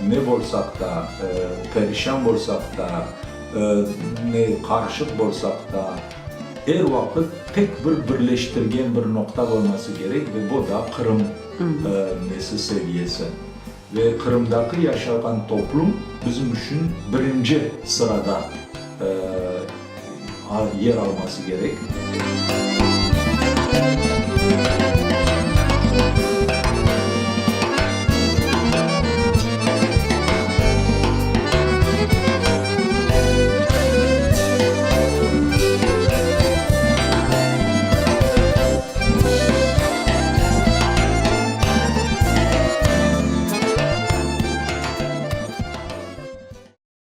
Ne bolsaq da, perişan bolsaq da, ne qarışıq bolsaq da, er vaqıt tek bir birleştirgen bir noqta bolması kerek ve bu da Qırım nesi seviyesi. Ve Qırımdaki yaşağan toplum bizim içün birinci sırada yer alması kerek.